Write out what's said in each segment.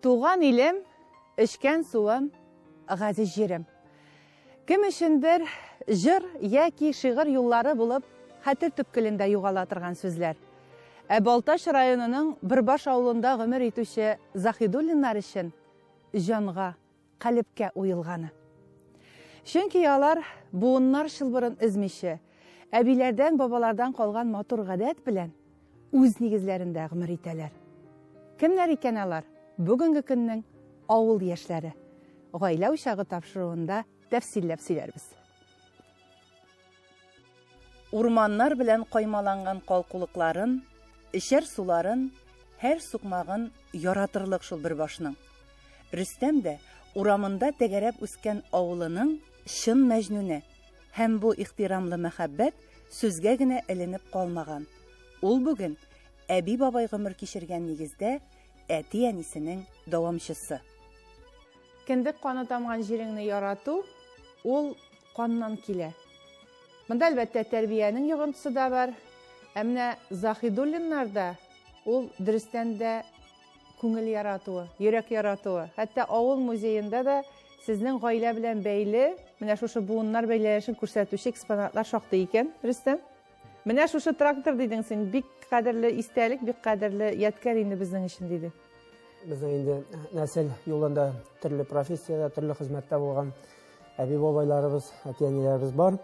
Туган илем, эчкән суым, газиз җирем. Кем өчендер җыр яки шигырь юллары булып хәтер төпкелендә югала торган сүзләр. Ә Балтач районының Бөрбаш авылында гомер итүче Заһидуллиннар өчен җанга, калебкә уелганы. Чөнки алар буыннар чылбырын өзмичә, әбиләрдән, бабалардан калган матур гадәт белән үз нигезләрендә гомер итәләр. Кемнәр икән алар? Бүгенге көннең авыл яшьләре. Гаилә учагы тапшыруында тәфсилләп сөйләрбез. Урманнар белән каймаланган калкулыкларын, эчәр суларын, һәр сукмагын яратырлык шул Бөрбашның. Рөстәм дә урамында тәгәрәп үскән авылының чын мәҗнүне һәм бу ихтирамлы мәхәббәт сүзгә генә эленеп калмаган. Ул бүген әби-бабай гомер кичергән нигездә әти-әнисенең дәвамчысы. Кендек каны тамган җиреңне ярату, ул каннан килә. Монда, әлбәттә, тәрбиянең йогынтысы да бар. Ә менә Заһидуллиннарда ул дөрестән дә күңел яратуы, йөрәк яратуы. Хәтта авыл музеенда да сезнең гаилә белән бәйле менә шушы буыннар бәйләнешен күрсәтүче экспонатлар шактый икән, Рөстәм. Менә шушы трактор дидең син, бик кадерле истәлек, бик кадерле ядкәр инде безнең өчен, диде. Безнең инде нәсел юлында төрле профессиядә, төрле хезмәттә булган әби-бабайларыбыз, әти-әниләребез бар.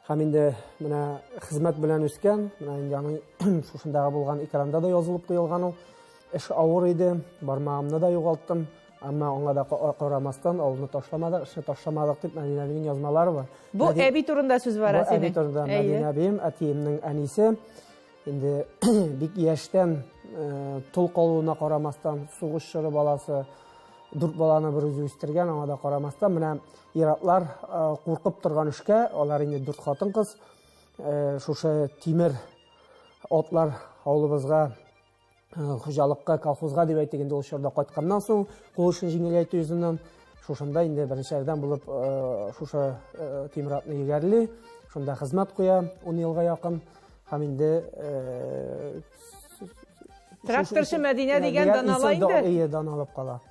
Һәм инде менә хезмәт белән үскән, менә инде аның шушындагы булган экранда да язылып куелган ул. Эш авыр иде, бармагымны да югалттым, әмма аңа да карамастан авылны ташламадык, эшне ташламадык дип Мәдинә әбинең язмалары бар. Бу әби турында сүз бара синең. Әби турында Мәдинә әбием, әтиемнең әнисе. Инде бик яшьтән э, тол калуына карамастан, сугыш чоры баласы, дүрт баланы бер үзе үстергән, аңа да карамастан, менә ир-атлар э, куркып торган эшкә, алар инде дүрт хатын-кыз, э, шушы тимер атлар авылыбызга Э, хуҗалыкка, колхозга дип әйтик инде ул чорда кайтканнан соң кул эшен җиңеләйтү йөзеннән шушында инде беренчеләрдән булып э, шушы э, тимер атны егәрли, шунда хезмәт куя 10 елга якын һәм инде Тракторчы Мәдинә дигән дан ала инде. Әйе, дан алып кала.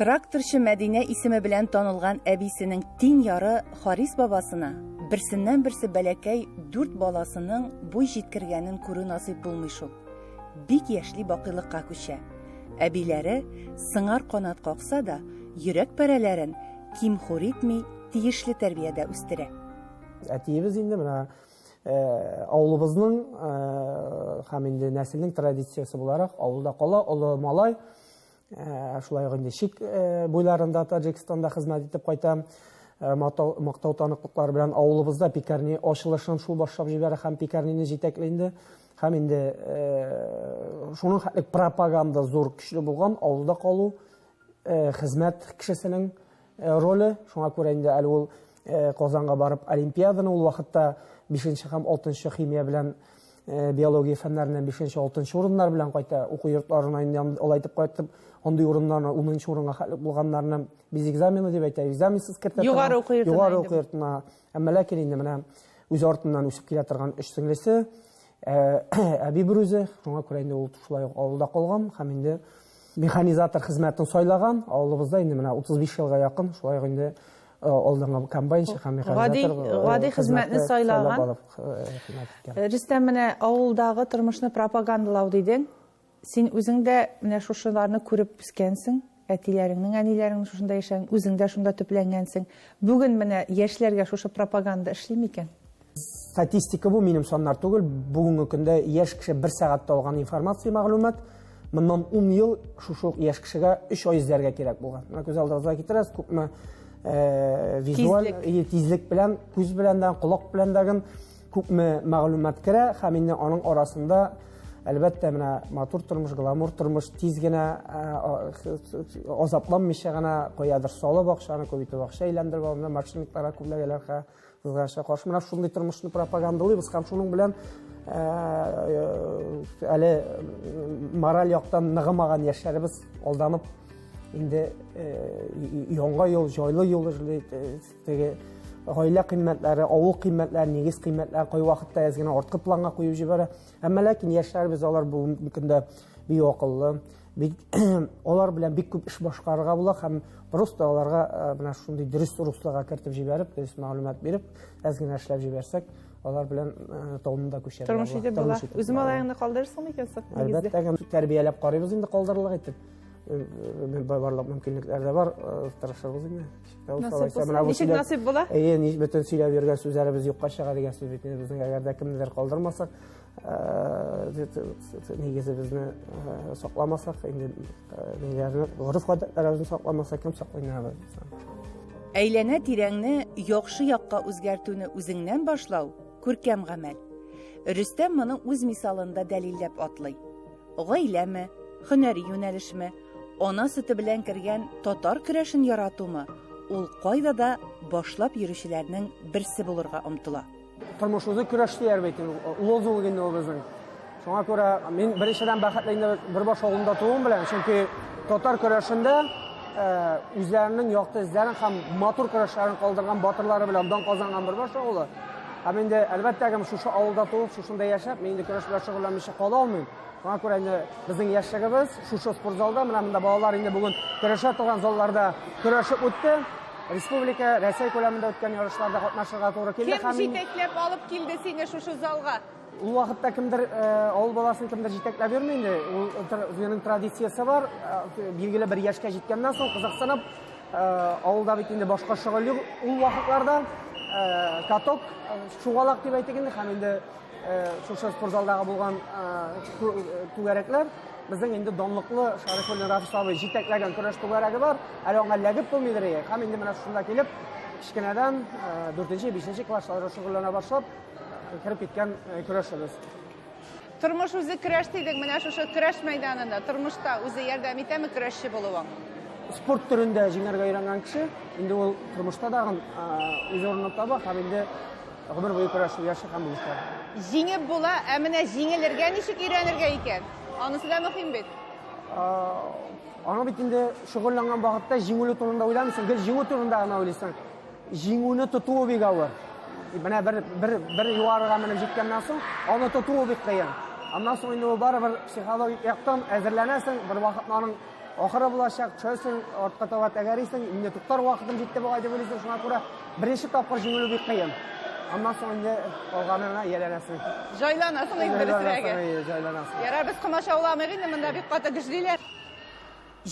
Тракторчы Мәдинә исеме белән танылган әбисенең тиң яры Харис бабасына берсеннән-берсе бәләкәй дүрт баласының буй җиткергәнен күрү насыйп булмый шул. Бик яшьли бакыйлыкка күчә. Әбиләре сыңар канат какса да, йөрәк парәләрен ким-хур итми, тиешле тәрбиядә үстерә. Әтиебез инде менә э, авылыбызның э, һәм инде нәселнең традициясе буларак авылда кала, олы малай Э, шулай ук инде чик э, буйларында Таджикстанда хезмәт итеп кайта. Э, мактау таныклыклары белән авылыбызда пекарни ачылышын шул башлап җибәрә һәм пекарнины җитәкли инде. Һәм инде шуның хәтлек пропаганда зур көчле булган авылда калу хезмәт кешесенең роле. Шуңа күрә инде әле ул Казанга барып олимпиаданы ул вакытта 5 һәм 6 химия белән биология фәннәреннән 5 6 урыннар белән кайта. Уку йортларына инде алай итеп кайтып, андый урыннарны 10 урынга хәтле булганнарны без экзамены дип әйтә, экзаменсыз кертә. Югары уку йортына. Югары уку йортына. Әмма ләкин инде менә үз артыннан үсеп килә торган өч сеңлесе, әби бер үзе, шуңа күрә инде ул шулай ук авылда калган һәм инде механизатор хезмәтен сайлаган. Авылыбызда инде менә 35 елга якын шулай ук инде алдынгы комбайнчы һәм механизатор гади хезмәтне сайлаган. Рөстәм, менә авылдагы тормышны пропагандалау дидең. Син үзең дә менә шушыларны күреп үскәнсең, әтиләреңнең, әниләреңнең шушында яшәгән, үзең дә шунда төпләнгәнсең. Бүген менә яшьләргә шушы пропаганда эшли микән? Статистика бу, минем саннар түгел. Бүгенге көндә яшь кеше бер сәгатьтә алган информация, мәгълүмат. Моннан 10 ел шушы ук яшь кешегә 3 ай эзләргә кирәк булган. Менә күз алдыгызга китерәсез, күпме э, визуаль тизлек, тизлек белән, күз белән дә, колак белән дә күпме мәгълүмат керә һәм инде аның арасында әлбәттә менә матур тормыш, гламур тормыш тиз генә э, азапланмыйча гына каядыр салып акчаны күп итеп акча әйләндереп алып, менә мошенникларга күпләгәләр Кызганычка каршы, менә шундый тормышны пропагандалыйбыз һәм шуның белән э, э, әле мораль яктан ныгымаган яшьләребез алданып инде э, яңа юл, җайлы юл эзли, теге гаилә кыйммәтләре, авыл кыйммәтләре, нигез кыйммәтләре кайвакытта әз генә арткы планга куеп җибәрә. Әмма ләкин яшьләребез алар бүгенге көндә бик акыллы, Бик алар белән бик күп эш башкарырга була һәм просто аларга э, менә шундый дөрес руслога кертеп җибәреп, дөрес мәгълүмат биреп, әз генә эшләп җибәрсәк, алар белән э, тауны да күчәргә Тормыш итеп була. Үз малаеңны калдырырсың микән соң? Әлбәттә, тәрбияләп карыйбыз инде калдырырлык итеп. Э, барлык мөмкинлекләр дә бар, тырышырбыз инде. Ничек насыйп була? Әйе, бөтен сөйләп йөргән сүзләребез юкка чыга дигән сүз бит инде безнең әгәр дә кемнедер калдырмасак, нигезебезне сакламасак, инде ниләрне, гореф-гадәтләребезне сакламасак, кем саклый инде? Әйләнә-тирәңне яхшы якка үзгәртүне үзеңнән башлау күркәм гамәл. Рөстәм моны үз мисалында дәлилләп атлый. Гаиләме, һөнәри юнәлешме, ана сөте белән кергән татар көрәшен яратумы, ул кайда да башлап йөрүчеләрнең берсе булырга омтыла. Тормыш үзе көрәш дияр бит, лозунг инде ул безнең. Шуңа күрә мин беренчедән бәхетле инде Бөрбаш авылында тууым белән, чөнки татар көрәшендә үзләренең якты эзләрен һәм матур көрәшләрен калдырган батырлары белән дан казанган Бөрбаш авылы. Һәм инде, әлбәттә, кем шушы авылда туып, шушында яшәп, мин инде көрәш белән шөгыльләнмичә кала алмыйм. Шуңа күрә инде безнең яшьлегебез шушы спортзалда, менә монда балалар инде бүген көрәшә торган залларда көрәшеп үтте. Республика, Рәсәй күләмендә үткән ярышларда катнашырга туры килде. Кем җитәкләп алып килде сине шушы залга? Ул вакытта кемдер э, авыл баласын кемдер җитәкләп йөрми инде. Ул үзенең традициясе бар. Э, билгеле бер яшькә җиткәннән соң кызыксынып, э, авылда бит инде башка шөгыль юк. Ул вакытларда каток, шугалак дип әйтик инде, һәм инде шушы спортзалдагы булган түгәрәкләр безнең инде данлыклы Шарифуллин Рафис абый җитәкләгән көрәш түгәрәге бар. Әле аңа эләгеп булмыйдыр иде. Һәм инде менә шунда килеп, кечкенәдән 4-5 классларда шөгыльләнә башлап, кереп киткән көрәшебез. Тормыш үзе көрәш дидең, менә шушы көрәш мәйданында тормышта үзе ярдәм итәме көрәшче булуың? Спорт төрендә җиңәргә өйрәнгән кеше, инде ул тормышта да үз урынын таба һәм инде Гомер буе көрәшеп яши һәм үсә. Җиңеп була, ә менә җиңелергә ничек өйрәнергә икән? Анысы да мөһим бит. Аны бит инде шөгыльләнгән вакытта җиңелү турында уйламыйсың, гел җиңү турында гына уйлыйсың. Җиңүне тотуы бик авыр. Менә бер бер бер югарыга менеп җиткәннән соң, аны тотуы бик кыен. Аннан соң инде ул барыбер психологик яктан әзерләнәсең, бер вакытны аның Ахыры булачак, төшәсең, артка таба тәгәрисең, инде туктар вакытым җитте бугай дип уйлыйсың, шуңа күрә беренче тапкыр җиңелү бик кыен. Аннан соң инде калганына ияләнәсең. Җайланасың инде дөресрәге. Җайланасың. Ярар, без комачауламыйк инде, монда бик каты гөжлиләр.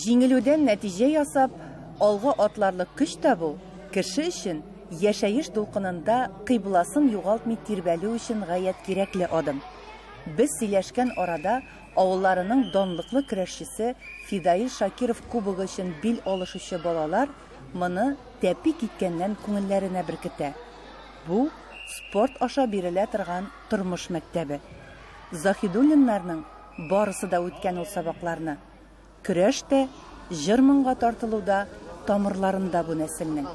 Җиңелүдән нәтиҗә ясап, алга атларлык көч табу кеше өчен яшәеш дулкынында кыйбласын югалтмый тирбәлү өчен гаять кирәкле адым. Без сөйләшкән арада Авылларының данлыклы көрәшчесе Фидаил Шакиров кубогы өчен бил алышучы балалар моны тәпи киткәннән күңелләренә беркетә. Бу, спорт аша бирелә торган тормыш мәктәбе. Заһидуллиннарның барысы да үткән ул сабакларны. Көрәш тә, җыр-моңга тартылу да тамырларында бу нәселнең.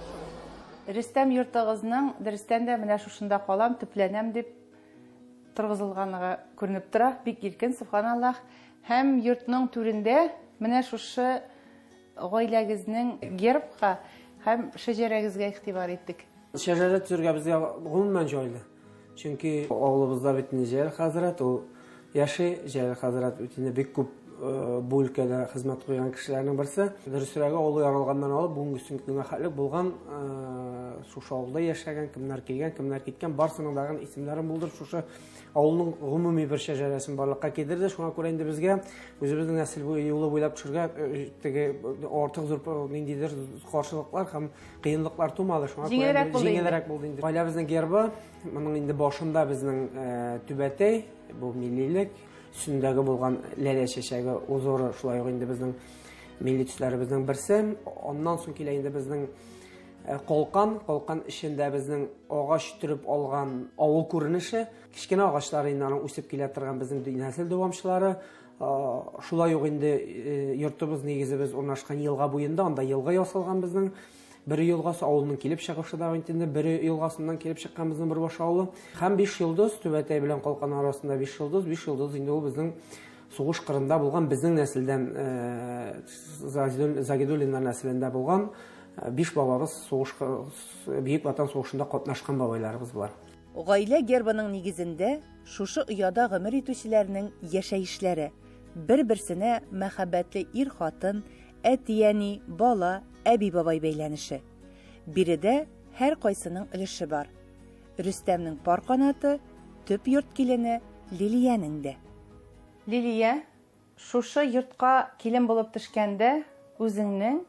Рөстәм йортыгызның, дөрестән дә, менә шушында калам, төпләнәм дип торгызылганлыгы күренеп тора, бик иркен, сөбханаллаһ. Һәм йортның түрендә менә шушы гаиләгезнең гербка һәм шәҗәрәгезгә игътибар иттек. Шәҗәрә төзергә безгә гомумән җайлы. Чөнки авылыбызда бит инде Җәлил хәзрәт, ул яши. Җәлил хәзрәт бит инде бик күп бу өлкәдә хезмәт куйган кешеләрнең берсе. Дөресрәге, авыл яралганнан алып бүгенге көнгә хәтле булган шушы авылда яшәгән, кемнәр килгән, кемнәр киткән, барсының дагын исемнәрен булдырып, шушы авылның гомуми бер шәҗәрәсен барлыкка китерде. Шуңа күрә инде безгә үзебезнең нәсел юлы буйлап төшергә теге артык зур ниндидер каршылыклар һәм кыенлыклар тумады. Шуңа күрә җиңелрәк булды инде. Гаиләбезнең гербы, моның инде башында безнең түбәтәй, бу миллилек, Өстендәге булган ләлә чәчәге узоры шулай ук инде безнең милли төсләребезнең берсе. Аннан соң килә инде безнең э, колкан. Колкан эчендә безнең агач төреп алган авыл күренеше. Кечкенә агачлар инде аның үсеп килә торган безнең нәсел дәвамчылары. Шулай ук инде э, йортыбыз нигезебез урнашкан елга буенда, анда елга ясалган безнең. Бөре елгасы авылының килеп чыгышы да бит инде Бөре елгасыннан килеп чыккан безнең Бөрбаш авылы. Һәм биш йолдыз, Түбәтәй белән Калкан арасында биш йолдыз, биш йолдыз инде ул безнең сугыш кырында булган безнең нәселдән э, Загидуллиннар нәселендә булган э, биш бабабыз сугыш Бөек Ватан сугышында катнашкан бабайларыбыз бар. Гаилә гербының нигезендә шушы ояда гомер итүчеләрнең яшәешләре, бер-берсенә мәхәббәтле ир-хатын, әти-әни, бала, әби-бабай бәйләнеше. Биредә һәркайсының өлеше бар. Рөстәмнең пар канаты, төп йорт килене Лилиянең дә. Лилия, шушы йортка килен булып төшкәндә, үзеңнең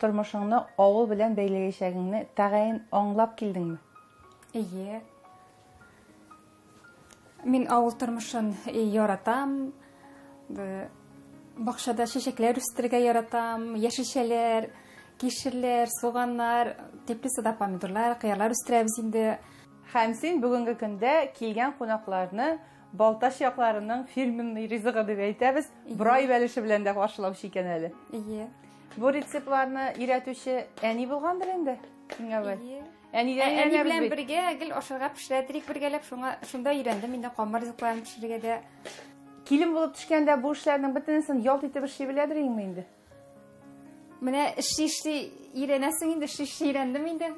тормышыңны авыл белән бәйләячәгеңне тәгаен аңлап килдеңме? Әйе. Мин авыл тормышын яратам. Бакчада чәчәкләр үстерергә яратам, яшелчәләр, кишерләр, суганнар, теплицада помидорлар, кыярлар үстерәбез инде. Һәм син бүгенге көндә килгән кунакларны Балтач якларының фирменный ризыгы дип әйтәбез, борай бәлеше белән дә каршылаучы икән әле. Әйе. Бу рецептларны өйрәтүче әни булгандыр инде, иң әүвәл. Әйе. Әнидән Әни өйрәнәбез белән бит. бергә гел ашарга пешерә идек бергәләп, шуңа шунда өйрәндем инде камыр ризыкларын пешерергә дә. Килен булып төшкәндә бу эшләрнең бөтенесен ялт итеп эшли беләдер инде инде. Менә эшли-эшли өйрәнәсең инде, эшли-эшли өйрәндем инде.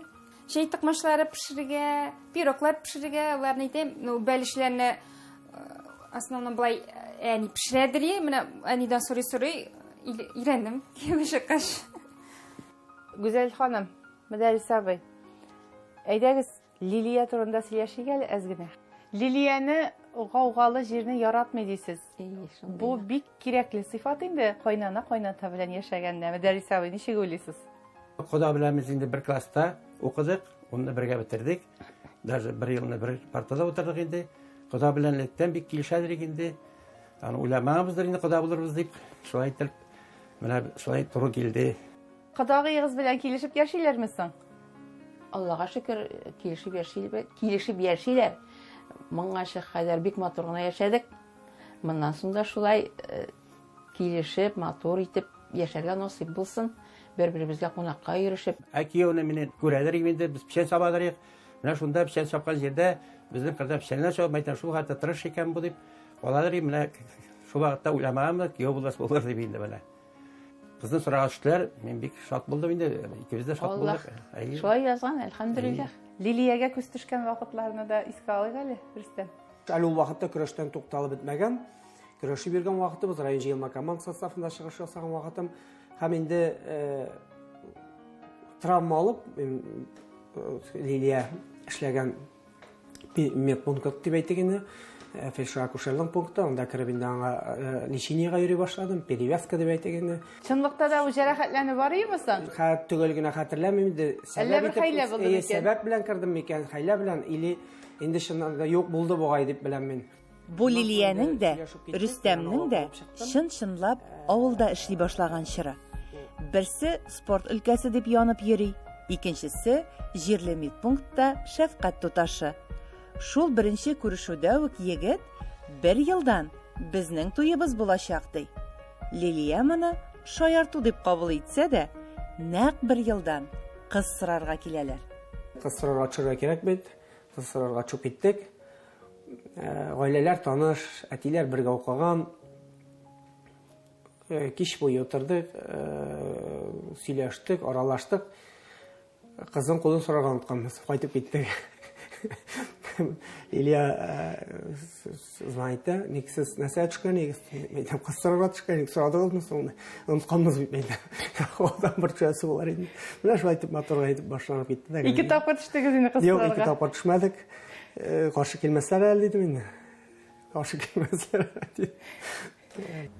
Чәй токмачлары пешерергә, пироглар пешерергә, аларны әйтәм, ну, бәлешләрне э, основном былай э, әни пешерәдер, менә әнидән сорый-сорый өйрәндем кияүгә чыккач. Гүзәл ханым, Мөдәррис абый, әйдәгез, Лилия турында сөйләшик әле әз генә. Лилияне гаугалы җирне яратмый дисез. Бу бик кирәкле сыйфат инде кайнана кайната белән яшәгәндә. Мөдәррис абый, ничек уйлыйсыз? Кода белән без инде бер класста укыдык, унны бергә бетердек. Даже бер елны бер партада утырдык инде. Кода белән электән бик килешәдер инде. Аны уйламагабыздыр инде кода булырбыз дип. Шулай итеп, менә шулай туры килде. Кодагыегыз белән килешеп яшиләрме соң? Аллага шөкер, килешеп яшиләр, килешеп яшиләр. Моңа кадәр бик матур гына яшәдек. Моннан соң да шулай э, килешеп, матур итеп яшәргә насыйп булсын. Бер-беребезгә кунакка йөрешеп. Ә кияүне мине күрәдер инде, без печән чабадыр идек. Менә шунда печән чапкан җирдә безнең кырда печәннәр чабып, әйтәм, шул хәтле тырыш икән бу дип каладыр менә шул вакытта уйламаганмын, кияү буласы булыр дип инде менә. Кызны сорага төштеләр, мин бик шат булдым инде, икебез дә шат булдык. Әйе. Шулай язган, әлхәмдүлилләһ. Лилиягә күз төшкән вакытларны да искә алыйк әле, Рөстәм. Әле ул вакытта көрәштән тукталып бетмәгән. Көрәшеп йөргән вакытыбыз, район җыелма команда составында чыгыш ясаган вакытым. Һәм инде э, травма алып, э, Лилия эшләгән медпункт дип әйтик инде э, фельдшер-акушерлык пункты анда кереп инде аңа э, лечениега йөри башладым перевязка дип әйтик инде Чынлыкта да бу җәрәхәтләнү бар иеме соң? Хә төгәл генә хәтерләмим инде. Әллә бер хәйлә булды микән? Сәбәп белән кердем микән, хәйлә белән или инде чыннан да юк булды бугай дип беләм мин. Бу Лилиянең дә, Рөстәмнең дә чын-чынлап авылда эшли башлаган чоры. Берсе спорт өлкәсе дип янып йөри, икенчесе җирле медпунктта шәфкать туташы. Шул беренче күрешүдә үк егет бер елдан безнең туебыз булачак ди. Лилия моны шаярту дип кабул итсә дә, нәкъ бер елдан кыз сорарга киләләр. Кыз сорарга төшәргә кирәк бит. Кыз сорарга төшеп киттек. Э, гаиләләр таныш, әтиләр бергә укыган. Э, кич буе утырдык, э, сөйләштек, аралаштык. Кызның кулын сорарга онытканбыз, кайтып киттек. Илья звонит да, ник сез нәрсә төшкән идегез? Мин әйтәм, кыз сорарга төшкән идек, сорадыгызмы соң? Онытканбыз бит мин әйтәм. Алдан бер төшәсе булар иде. Менә шулай итеп матур итеп башланып китте дә. Ике тапкыр төштегез инде кыз сорарга. Юк, ике тапкыр төшмәдек. Э, каршы килмәсләр әле дидем инде. Каршы килмәсләр әле.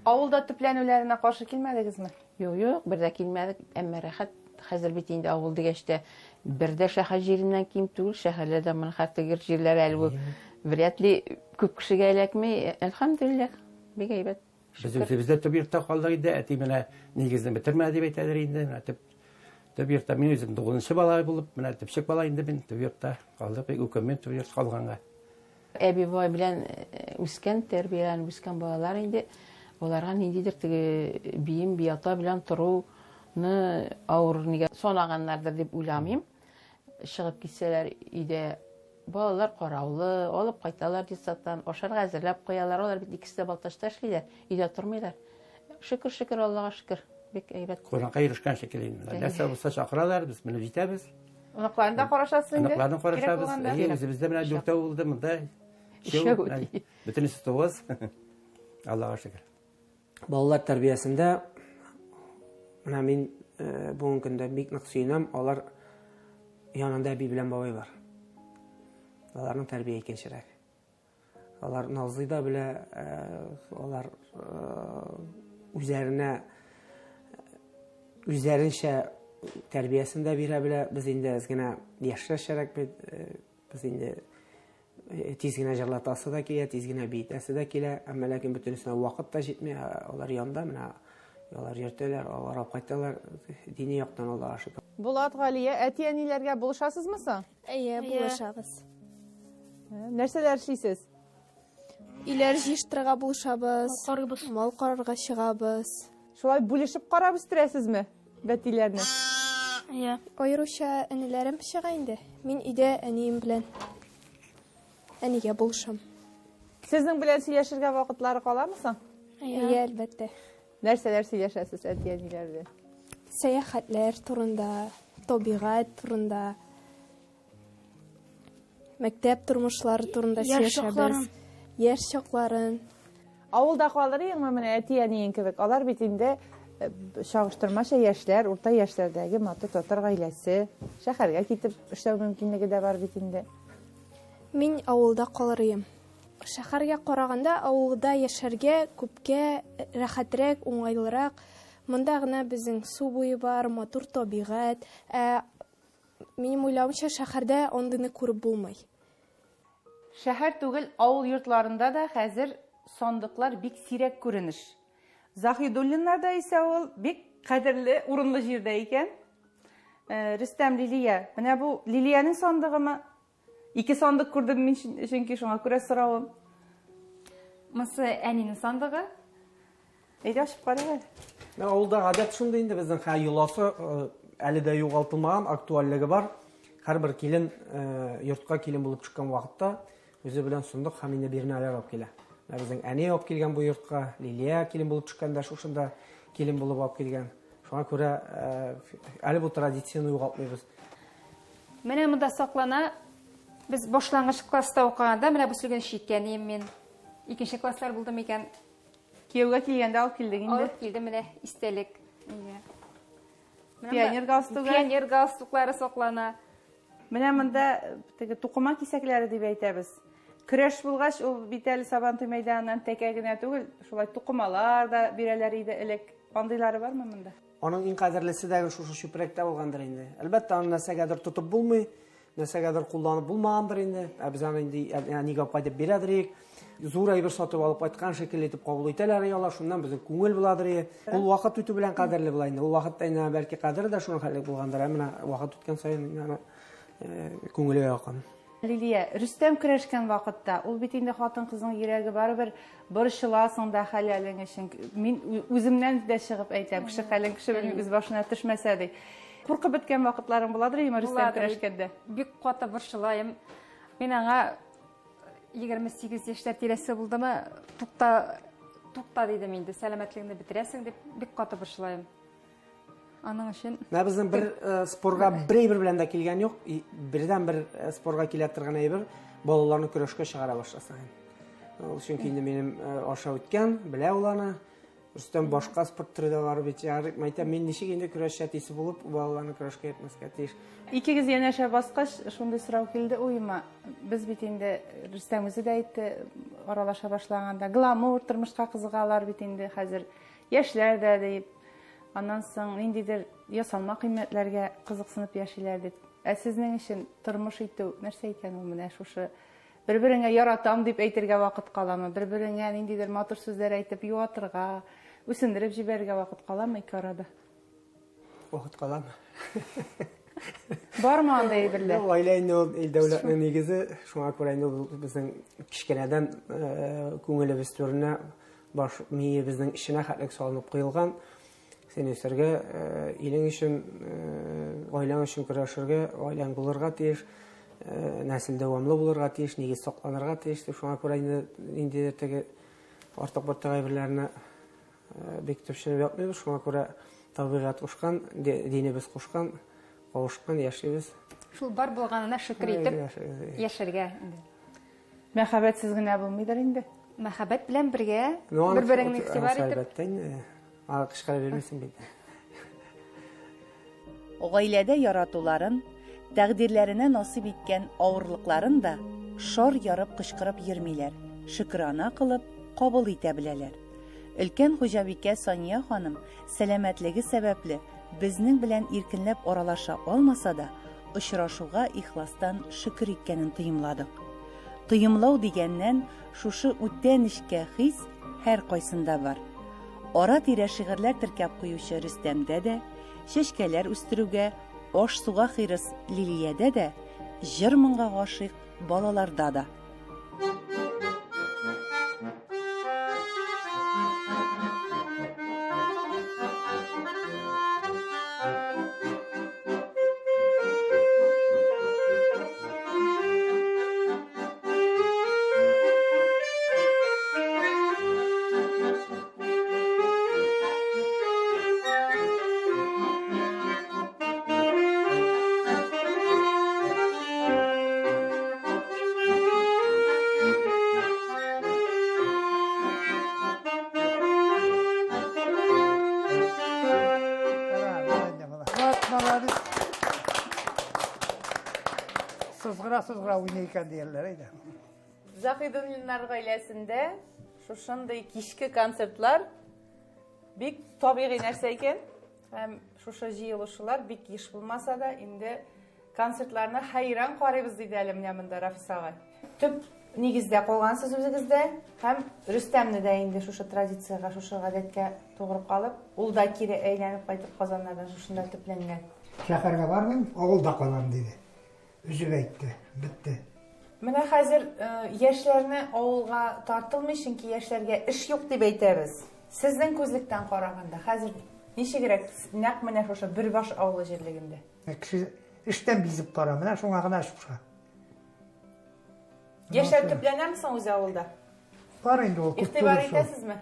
Авылда төпләнүләренә каршы килмәдегезме? Юк, юк, бер дә килмәдек. Әмма рәхәт. Хәзер бит инде авыл дигәч тә бер дә шәһәр җиреннән ким түгел. Шәһәрләрдә моны хәтта җирләр әле бу вряд ли күп кешегә эләкми. Әлхәмдүлилләһ, бик әйбәт. Без үзебез дә төп йортта калдык инде. Әти менә нигезне бетермәде дип әйтәләр инде. Менә төп төп йортта мин үзем тугызынчы бала булып, менә төпчек бала инде мин төп йортта калдык. Бик үкенмим төп йорт калганга. Әби бабай белән э, үскән, тәрбияләнеп үскән балалар инде аларга ниндидер теге бием, бията белән торуны авыр нигә санаганнардыр дип уйламыйм. Чыгып китсәләр өйдә Балалар караулы, алып кайталар детсадтан, ашарга әзерләп куялар. Алар бит икесе дә Балтачта эшлиләр, өйдә тормыйлар. Шөкер, шөкер, Аллага шөкер. Бик әйбәт. Кунакка йөрешкән шикелле инде. Нәрсә булса чакыралар, без менеп җитәбез. Оныкларны да карашасыз инде. Оныкларны карашабыз. Әйе, үзебездә менә дүртәү булды, монда өчәү. Бөтенесе тугыз. Аллага шөкер. Балалар тәрбиясендә менә мин э, бүгенге көндә бик нык сөенәм, алар янында әби белән бабай бар. Аларның тәрбия икенчерәк. Алар назлый да белә, э, алар э, үзләренә үзләренчә тәрбиясен дә бирә белә. Без инде әз генә яшьрәшәрәк бит, без инде тиз генә җырлатасы да килә, тиз генә биетәсе дә килә, әмма ләкин бөтенесенә вакыт та җитми, алар янда менә алар йөртәләр, алар алып кайталар, дини яктан Аллага шөкер. Булат, Галия, әти-әниләргә булышасызмы соң? Әйе, булышабыз. Нәрсәләр эшлисез? Өйләр җыештырырга булышабыз. Мал карыйбыз. Мал карарга чыгабыз. Шулай бүлешеп карап үстерәсезме бәтиләрне? Әйе. Аеруча энеләрем чыга инде. Мин өйдә әнием белән. Әнигә булышам. Сезнең белән сөйләшергә вакытлары каламы соң? Әйе, әлбәттә. Нәрсәләр сөйләшәсез әти-әниләр белән? Сәяхәтләр турында, табигать турында, мәктәп тормышлары турында сөйләшәбез. Яшь чакларын. Авылда калыр идеңме менә әти-әниең кебек? Алар бит инде э, чагыштырмача яшьләр, урта яшьләрдәге матур татар гаиләсе. Шәһәргә китеп эшләү мөмкинлеге дә бар бит инде. Мин авылда калыр идем. Шәһәргә караганда авылда яшәргә күпкә рәхәтрәк, уңайлырак. Монда гына безнең су буе бар, матур табигать. Ә минем уйлавымча, шәһәрдә андыйны күреп булмый. Шәһәр түгел, авыл йортларында да хәзер сандыклар бик сирәк күренеш. Заһидуллиннарда исә ул бик кадерле, урынлы җирдә икән. Э, Рөстәм, Лилия, менә бу Лилиянең сандыгымы? Ике сандык күрдем мин чөнки шуңа күрә соравым. Монысы әнинең сандыгы. Әйдә ачып карыйк әле. Менә авылда гадәт шундый инде безнең хә йоласы э, әле дә югалтылмаган, актуальлеге бар. Һәрбер килен э, йортка килен булып төшкән вакытта үзе белән сындык һәм инде бирнәләр алып килә. Менә безнең әни алып килгән бу йортка, Лилия килен булып төшкәндә шушында килен булып алып килгән. Шуңа күрә э, әле бу традицияне югалтмыйбыз. Менә монда саклана. Без башлангыч класста укыганда менә бу сөлгене чиккән идем мин. Икенче класслар булды микән? Кияүгә килгәндә алып килдек инде. Алып килдем менә истәлек. Пионер галстугы. Пионер галстуклары саклана. Менә монда э, теге тукыма кисәкләре дип әйтәбез. Көрәш булгач, ул бит әле Сабантуй мәйданыннан тәкә генә түгел, шулай тукымалар да бирәләр иде элек. Андыйлары бармы монда? Аның иң кадерлесе дә шушы чүпрәктә булгандыр инде. Әлбәттә, аны нәрсәгәдер тотып булмый. Нәрсәгәдер кулланып булмагандыр инде. Ә без аны инде әнигә алып кайтып бирәдер идек. Зур әйбер сатып алып кайткан шикелле итеп кабул итәләр алар. Шуннан безнең күңел буладыр иде. Ул вакыт үтү белән кадерле була инде. Ул вакытта инде бәлки кадере дә шуның хәтле булгандыр. Ә менә вакыт үткән саен инде аны э, күңелгә якын. Лилия, Рөстәм көрәшкән вакытта, ул бит инде хатын-кызның йөрәге барыбер борчыласың да хәләлең өчен. Мин үземнән дә чыгып әйтәм, кеше хәлен кеше белми, үз башына төшмәсә ди. Куркып беткән вакытларың буладыр инде Рөстәм көрәшкәндә? Бик каты борчылаем. Мин аңа 28 яшьләр тирәсе булдымы, тукта, тукта дидем инде, сәламәтлегеңне бетерәсең дип, бик каты борчылаем. Аның өчен Менә безнең бер э, спорга бер әйбер белән дә килгән юк. Бердән бер э, спорга килә торган әйбер балаларны көрәшкә чыгара башласа. Ул чөнки инде минем э, аша үткән, белә ул аны. Рөстәм башка спорт төре дә бар бит. Ярый, әйтәм, мин ничек инде көрәшче әтисе булып, балаларны көрәшкә йөртмәскә тиеш. Икегез янәшә баскач, шундый сорау килде уема. Без бит инде Рөстәм үзе дә әйтте, аралаша башлаганда, гламур тормышка кызыгалар бит инде хәзер. Яшьләр дә дип. Аннан соң ниндидер ясалма кыйммәтләргә кызыксынып яшиләр дип. Ә сезнең өчен тормыш итү нәрсә икән ул менә шушы бер-береңә яратам дип әйтергә вакыт каламы? Бер-береңә ниндидер матур сүзләр әйтеп юатырга, үсендереп җибәрергә вакыт каламы ике арада? Вакыт каламы? Бармы андый әйберләр? Гаилә инде ул ил дәүләтнең нигезе, шуңа күрә инде ул безнең кечкенәдән э, күңелебез түренә баш миебезнең эченә хәтлек салынып куелган. Син үсәргә, э, илең өчен, э, гаиләң өчен көрәшергә, гаиләң булырга тиеш, э, нәсел дәвамлы булырга тиеш, нигез сакланырга тиеш дип, шуңа күрә инде ниндидер теге артык бортык әйберләрне бик төпченеп ятмыйбыз. Шуңа күрә табигать кушкан, динебез кушкан, кавышкан яшибез. Шул бар булганына шөкер итеп яшәргә инде. Мәхәббәтсез генә булмыйдыр инде. Мәхәббәт белән бергә бер-береңне игътибар итеп. Әлбәттә инде. Аңа кычкыра бирмисең бит. Гаиләдә яратуларын, тәкъдирләренә насыйп иткән авырлыкларын да шар ярып кычкырып йөрмиләр, шөкерана кылып, кабул итә беләләр. Өлкән хуҗабикә Сания ханым сәламәтлеге сәбәпле безнең белән иркенләп аралаша алмаса да, очрашуга ихластан шөкер иткәнен тоемладык. Тоемлау дигәннән, шушы үтә нечкә хис һәркайсында бар. Ара-тирә шигырьләр теркәп куючы Рөстәмдә дә, чәчкәләр үстерүгә, аш-суга хирыс Лилиядә дә, җыр-моңга гашыйк балаларда да. Вот, молодец. Сызгыра сызгыра уйный икән диярләр әйдә. Заһидуллиннар гаиләсендә шушындый кичке концертлар бик табигый нәрсә икән. Һәм шушы җыелышулар бик еш булмаса да, инде концертларны хәйран карыйбыз, диде әле менә монда Рафис агай. Төп нигездә калгансыз үзегездә һәм Рөстәмне дә инде шушы традициягә, шушы гадәткә тугры калып, ул да кире әйләнеп кайтып Казаннардан шушында төпләнгән. Шәһәргә бармыйм, авылда калам, диде. Өзеп әйтте, бетте. Менә хәзер яшьләрне авылга тартылмый, чөнки яшьләргә эш юк дип әйтәбез. Сезнең күзлектән караганда, хәзер ничегрәк нәкъ менә шушы Бөрбаш авылы җирлегендә? Кеше эштән бизеп тора, менә шуңа гына эш куша. Яшьләр төпләнәме соң үзе авылда? Бар инде ул, күп Игътибар түгел шул. итәсезме?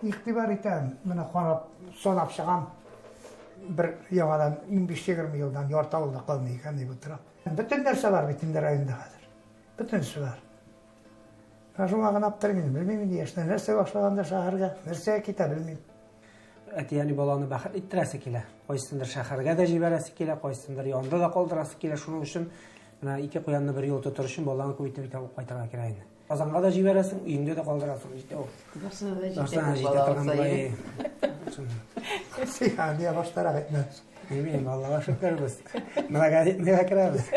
Игътибар итәм, менә карап, санап чыгам. Бер яңадан 15-20 елдан ярты авылда калмый икән дип утырам. Бөтен нәрсә бар бит инде районда хәзер. Бөтенесе бар. Менә шуңа гына аптырыйм инде. Белмим инде яшьләр нәрсә башлаганда шәһәргә, нәрсәгә китә, белмим. Әти-әни баланы бәхетле иттерәсе килә. Кайсындыр шәһәргә дә җибәрәсе килә, кайсындыр янында да калдырасы килә. Шуның өчен менә ике куянны бер юлы тотыр өчен баланы күп итеп итеп кайтырга кирәк инде. Казанга да җибәрәсең, өеңдә дә калдырасың, җитә ул. Барсына да җитә. Барсына да җитә торган була. Сиңа баштарак әйтмәс. Белмим, Аллага шөкер без. Многодетныйга керәбез.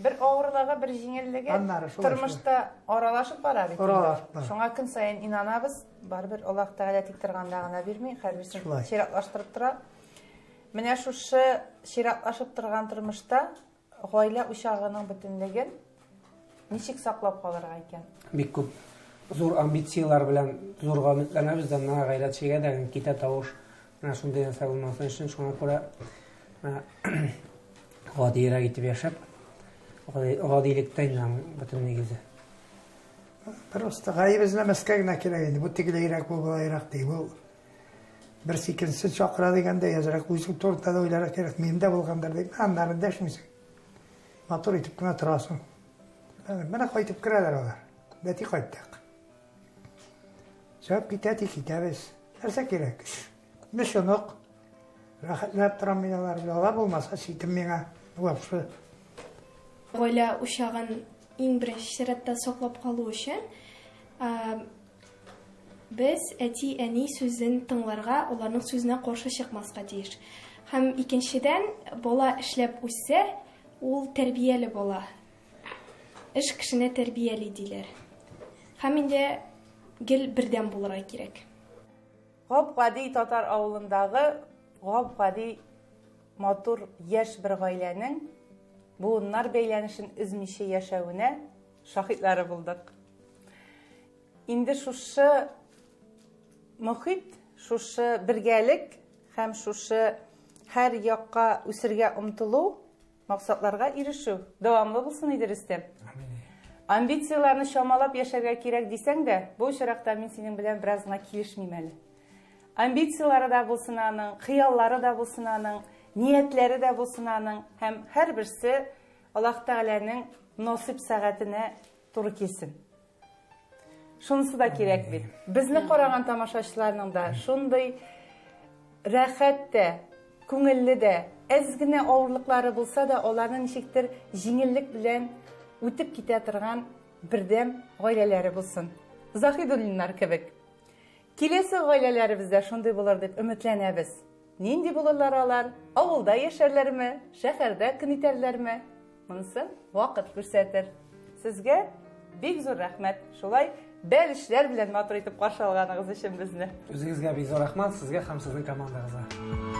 Бер авырлыгы, бер җиңеллеге Аннары шулай, тормышта аралашып бара бит. инде. Аралашып бара. Шуңа көн саен инанабыз. Барыбер Аллаһ Тәгалә тик торганда гына бирми, һәрберсен Шулай. чиратлаштырып тора. Менә шушы чиратлашып торган тормышта гаилә учагының бөтенлеген ничек саклап калырга икән? Бик күп зур амбицияләр белән зурга өметләнәбез дә, менә гайрәт чигә дә китә тавыш. Менә шундый нәрсә булмасын өчен шуңа күрә менә гадиерәк итеп яшәп, гадилектә инде аның бөтен нигезе. Просто гаеп эзләмәскә генә кирәк инде. Бу тегеләйрәк, бу болайрак ди. Бу берсе икенчесен чакыра дигәндә, әзрәк үзең турында да уйларга кирәк. Минем дә булгандыр дип, аннары дәшмисең. Матур итеп кенә торасың. Менә кайтып керәләр алар. Бәти кайттык. Чыгып китә, тик китәбез. Нәрсә кирәк? Меш онык. Рәхәтләнеп торам мин алар белән. Алар булмаса, читен миңа. Вообще. Гаилә учагын иң беренче чиратта саклап калу өчен без әти-әни сүзен тыңларга, аларның сүзенә каршы чыкмаска тиеш. Һәм икенчедән, бала эшләп үссә, ул тәрбияле бала. Эш кешене тәрбияли диләр. Һәм инде гел бердәм булырга кирәк. Гап-гади татар авылындагы гап-гади матур яшь бер гаиләнең буыннар бәйләнешен өзмичә яшәвенә шаһитлары булдык. Инде шушы мохит, шушы бергәлек һәм шушы һәр якка үсергә омтылу, максатларга ирешү дәвамлы булсын иде, Рөстәм. Амбицияләрне чамалап яшәргә кирәк дисәң дә, бу очракта мин синең белән бераз гына килешмим әле. Амбицияләре дә булсын аның, хыяллары да булсын аның, ниятләре дә булсын аның һәм һәрберсе Аллаһ Тәгаләнең насыйп сәгатенә туры килсен. Шунысы да кирәк бит. Безне караган тамашачыларның да шундый рәхәт тә, күңелле дә, әз генә авырлыклары булса да, аларны ничектер җиңеллек белән үтеп китә торган бердәм гаиләләре булсын. Заһидуллиннар кебек. Киләсе гаиләләребез дә шундый булыр дип өметләнәбез. Нинди булырлар алар? Авылда яшәрләрме, шәһәрдә көн итәрләрме? Монысын вакыт күрсәтер. Сезгә бик зур рәхмәт. Шулай бәлешләр белән матур итеп каршы алганыгыз өчен безне. Үзегезгә бик зур рәхмәт, сезгә һәм сезнең командагызга.